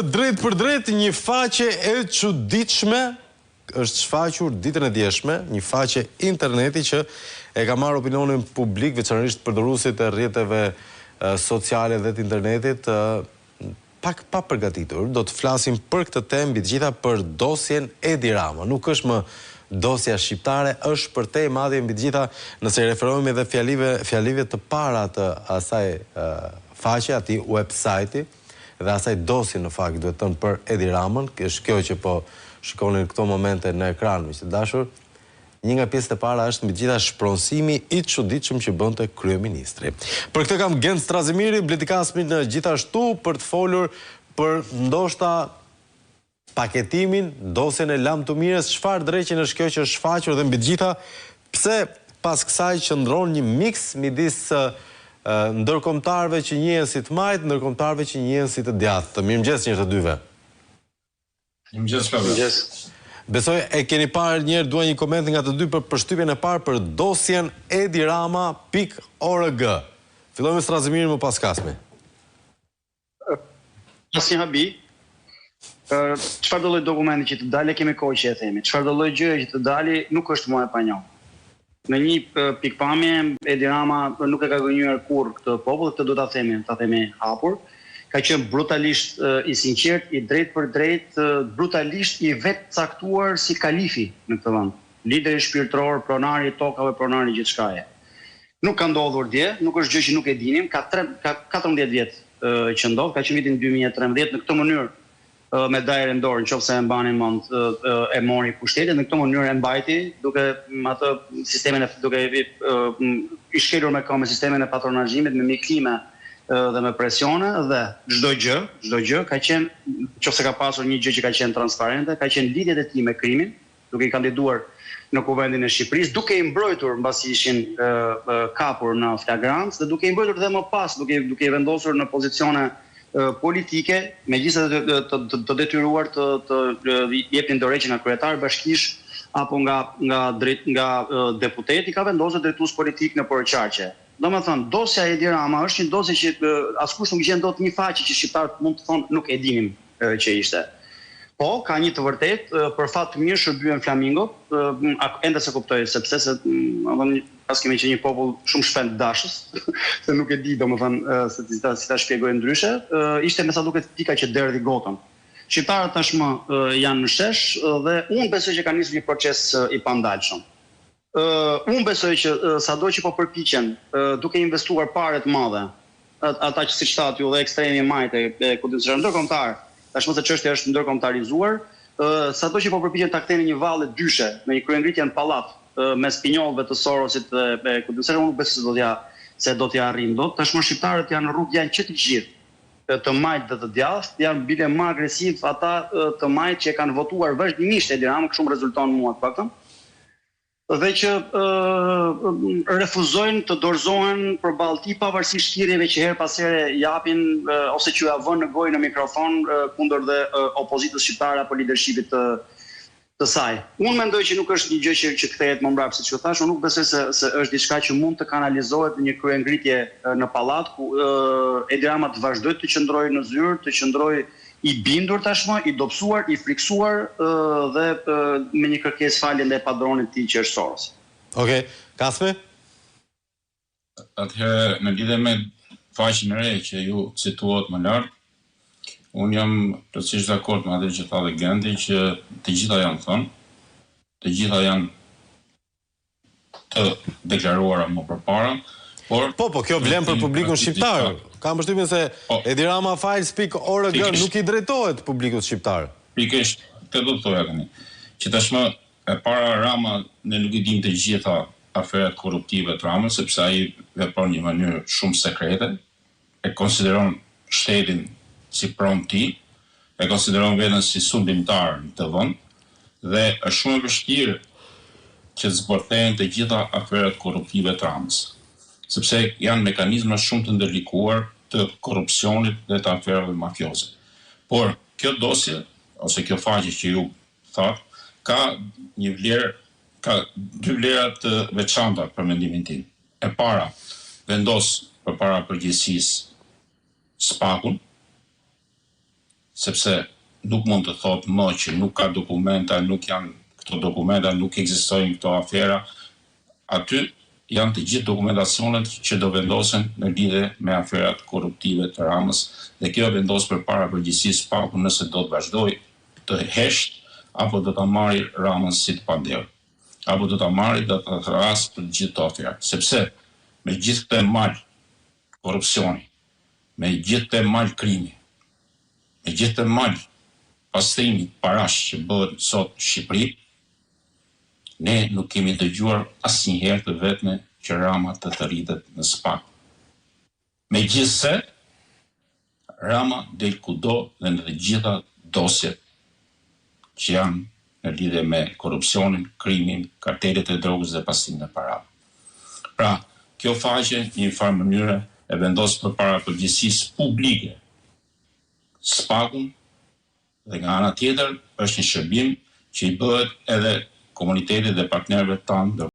Drejtpërdrejt një faqe e çuditshme është shfaqur ditën e djeshme, një faqe interneti që e ka marrë opinionin publik, veçanërisht përdoruesit e rrjeteve sociale dhe të internetit, pak pa përgatitur. Do të flasim për këtë temë, mbi të gjitha për dosjen Edi Rama. Nuk është më dosja shqiptare, është përtej madje mbi të gjitha nëse i referohemi edhe fjalive, fjalive të para të asaj faqe, atij website-i, dhe asaj dosje në fakt duhet thënë për Edi Ramën, është kjo që po shikoni në këto momente në ekran, miq të dashur, një nga pjesët e para është mbi të gjitha shpronësimi i çuditshëm që bënte kryeministri. Për këtë kam Gent Strazimirin, Bledi Kasmin gjithashtu për të folur për ndoshta paketimin, dosjen e lamtumirës, çfarë dreqin është kjo që është shfaqur dhe mbi të gjitha pse pas kësaj qëndron një miks midis ndërkombëtarëve që njihen si të majtë, ndërkombëtarëve që njihen si të djathtë. Mirëmëngjes njëherë të dyve. Mirëmëngjes Flavio. Mirëmëngjes. Besoj e keni parë njëherë, dua një koment nga të dy për përshtypjen e parë për dosjen Edi Rama pikë org. Fillojmë me Strazimirin më pas Kasmi. Asnjë habi. Çfarëdo lloj dokumenti që të dalë, kemi kohë që e themi. Çfarëdo lloj gjëje që të dali, nuk është më e panjohur. Në një pikëpamje, Edi Rama nuk e ka gënjyer kurrë këtë popull, këtë duhet ta themi, ta themi hapur. Ka qenë brutalisht i sinqertë, i drejtpërdrejtë, brutalisht i vetëcaktuar si kalifi në këtë vend. Lideri shpirtëror, pronari i tokave, pronari i gjithçkaje. Nuk ka ndodhur dje, nuk është gjë që nuk e dinim, ka tre, ka 14 vjet që ndodh, ka qenë vitin 2013 në këtë mënyrë me dajre në dorë, në qoftë se e mbani mend, e mori pushtetin, në këtë mënyrë e mbajti duke atë sistemin e duke i shkelur me këmbë sistemin e patronazhimit me miklime dhe me presione dhe çdo gjë, çdo gjë ka qenë, nëse ka pasur një gjë që ka qenë transparente, ka qenë lidhjet e tij me krimin, duke i kandiduar në Kuvendin e Shqipërisë, duke i mbrojtur mbasi ishin kapur në flagrancë dhe duke i mbrojtur dhe më pas duke duke i vendosur në pozicione politike, megjithëse të, të, të, të detyruar të të jepnin dorëheqje nga kryetar bashkish apo nga nga drejt nga deputeti ka vendosur drejtues politik nëpër qarqe. Domethënë, dosja e Edi Rama është një dosje që askush nuk gjen dot një faqe që shqiptarët mund të thonë nuk e dinim që ishte. Po, ka një të vërtetë, për fat të mirë shërbyen flamingot, ende s'e kuptoj sepse se domethënë paskemi qenë një popull shumë shpend dashës, se nuk e di domethënë se si ta si ta shpjegoj ndryshe, ishte me sa duket pika që derdhi gotën. Shqiptarët tashmë janë në shesh dhe unë besoj që ka nisur një proces i pandalshëm. Unë besoj që sado që po përpiqen duke investuar pare të madhe, ata që siç thatë ju dhe ekstremi i majtë e ku di unë se çfarë ndërkombëtar, tashmë se çështja është ndërkombëtarizuar, sado që po përpiqen ta kthejnë në një valle dyshe, në një kryengritje në pallat mes pinjollëve të Sorosit dhe e ku di unë se çfarë, unë nuk besoj se do t'ia se do t'ia arrijnë dot. Tashmë shqiptarët janë në rrugë, janë që të gjithë, të majtë dhe të djathtë, janë bile më agresivë ata të majtë që e kanë votuar vazhdimisht Edi Ramën, kështu më rezulton mua të paktën. Dhe që refuzojnë të dorëzohen përballë tij pavarësisht thirrjeve që herë pas here japin ose që ua vënë në gojë në mikrofon kundër dhe opozitës shqiptare apo lidershipit të të saj. Unë mendoj që nuk është një gjë që që kthehet më mbrapsht siç ju thashë, unë nuk besoj se se është diçka që mund të kanalizohet në një kryengritje në pallat ku Edi Rama të vazhdojë të qëndrojë në zyrë, të qëndrojë I bindur tashmë, i dobësuar, i frikësuar dhe me një kërkesë falje ndaj padronit të tij që është Soros. Okej. Kasmi? Atëherë, në lidhje me faqen e re që ju cituat më lart, unë jam plotësisht dakord me atë që tha dhe Genti, që të gjitha janë thënë, të gjitha janë të deklaruara më përpara, por Po, po, kjo vlen për publikun shqiptar. Kam përshtypjen se po. Edi Rama Files pikë org nuk i drejtohet publikut shqiptar. Pikërisht, këtë do të thoja tani. Që tashmë e para Rama ne nuk i dimë të gjitha aferat korruptive të Ramës, sepse ai vepron në një mënyrë shumë sekrete, e konsideron shtetin si pronë të tij, e konsideron veten si sundimtar në këtë vend dhe është shumë e vështirë që të zbërthehen të gjitha aferat korruptive të Ramës, sepse janë mekanizma shumë të ndërlikuar të korrupsionit dhe të aferave mafioze. Por kjo dosje ose kjo faqe që ju thatë ka një vlerë, ka dy vlera të veçanta për mendimin tim. E para, vendos përpara përgjegjësisë SPAK-un. Sepse nuk mund të thotë më që nuk ka dokumenta, nuk janë këto dokumenta, nuk ekzistojnë këto afera. Aty janë të gjithë dokumentacionet që do vendosen në lidhje me aferat korruptive të Ramës dhe kjo e vendos përpara përgjegjësisë SPAK-un nëse do të vazhdojë të heshtë apo do ta marri Ramën si të pandehur. Apo do ta marri dhe ta thërrasë për të gjithë këto afera. Sepse me gjithë këtë mal korrupsioni, me gjithë këtë mal krimi, me gjithë këtë mal pastrimi parash që bëhet sot në Shqipëri, ne nuk kemi dëgjuar asnjëherë të vetme që Rama të thërritet në SPAK. Megjithëse, Rama del kudo dhe në të gjitha dosjet që janë në lidhje me korrupsionin, krimin, kartelet e drogës dhe pastrimin e parave. Pra, kjo faqe në një farë mënyre e vendos përpara përgjegjësisë publike SPAK-un dhe nga ana tjetër është një shërbim që i bëhet edhe komunitetit dhe partnerëve tanë ndërkombëtarë.